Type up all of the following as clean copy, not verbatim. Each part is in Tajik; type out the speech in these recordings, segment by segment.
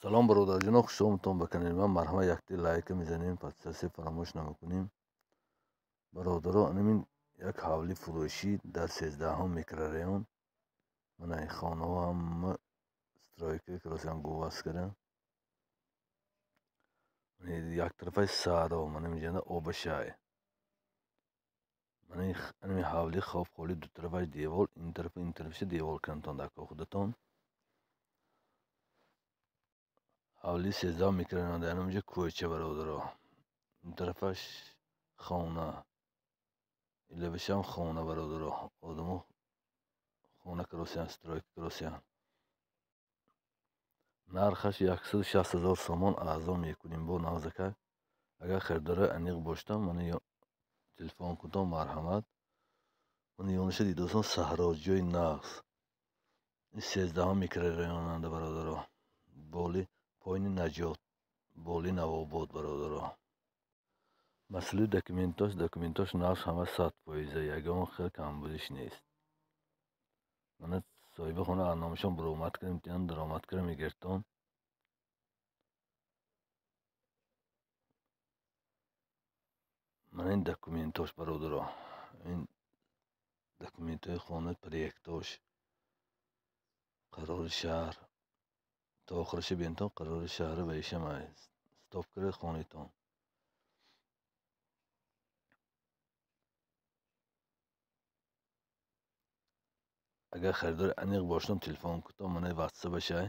Салом бародарҷоно, хушомадтон ба канали ман. Марҳамат, якти лайка мезанем, подписаться фаромӯш намекунем. Бародаро, анамин як ҳавли фурӯшӣ дар 13-ҳум микрорайон. Мана ин хонаҳо ҳама стройка кросиан гуваз кардам. Як тарафаш саҳро, мана инҷа обашай. Мана ин ҳавли хоб холи ду тарафаш девол, ин тарафу ин тарафаша девол кардантон дар худатон. Ҳавли 13 микрорайон дар инҷа кӯча, бародаро. Ин тарафаш хона, илавашам хона, бародаро. Одамо хона кросиян, стройка кросиян. Нархаш 160 000 сомон, аъзо мекунем бо навзака. Агар харидорои аниқ боштам, мана телефон кунтон, марҳамат. Мана ёнаша дидосон саҳро, ҷои нағз. Ин 13 микрорайонанда, бародаро. Боли поини Наҷот, боли Навобод, бародаро. Масъалаи документош нағз, ҳама 100%, ягон хел камбудиш нест. Мана соҳиби хона номашон баромад кардем, имтиҳон даромад карда мегиртон. Мана ин документош, бародаро. Ин документҳои хона, проектош, қарори шаҳр. То охираша бинтон, қарори шаҳри ва ишам стоп карда хонитон. Агар харидори аниқ боштон, телефон кунтон, мана ватсапашай.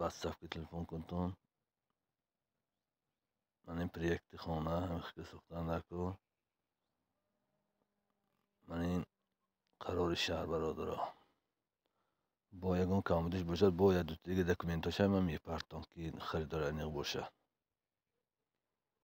Ватсапка телефон кунтон. Мана ин проекти хона, ҳамин сохтан дар кор. Мана ин қарори шаҳр, бародаро. Бо ягон камбудиш бошад, бо як дутаи документоша ман мепартом, ки харидори аниқ бошад.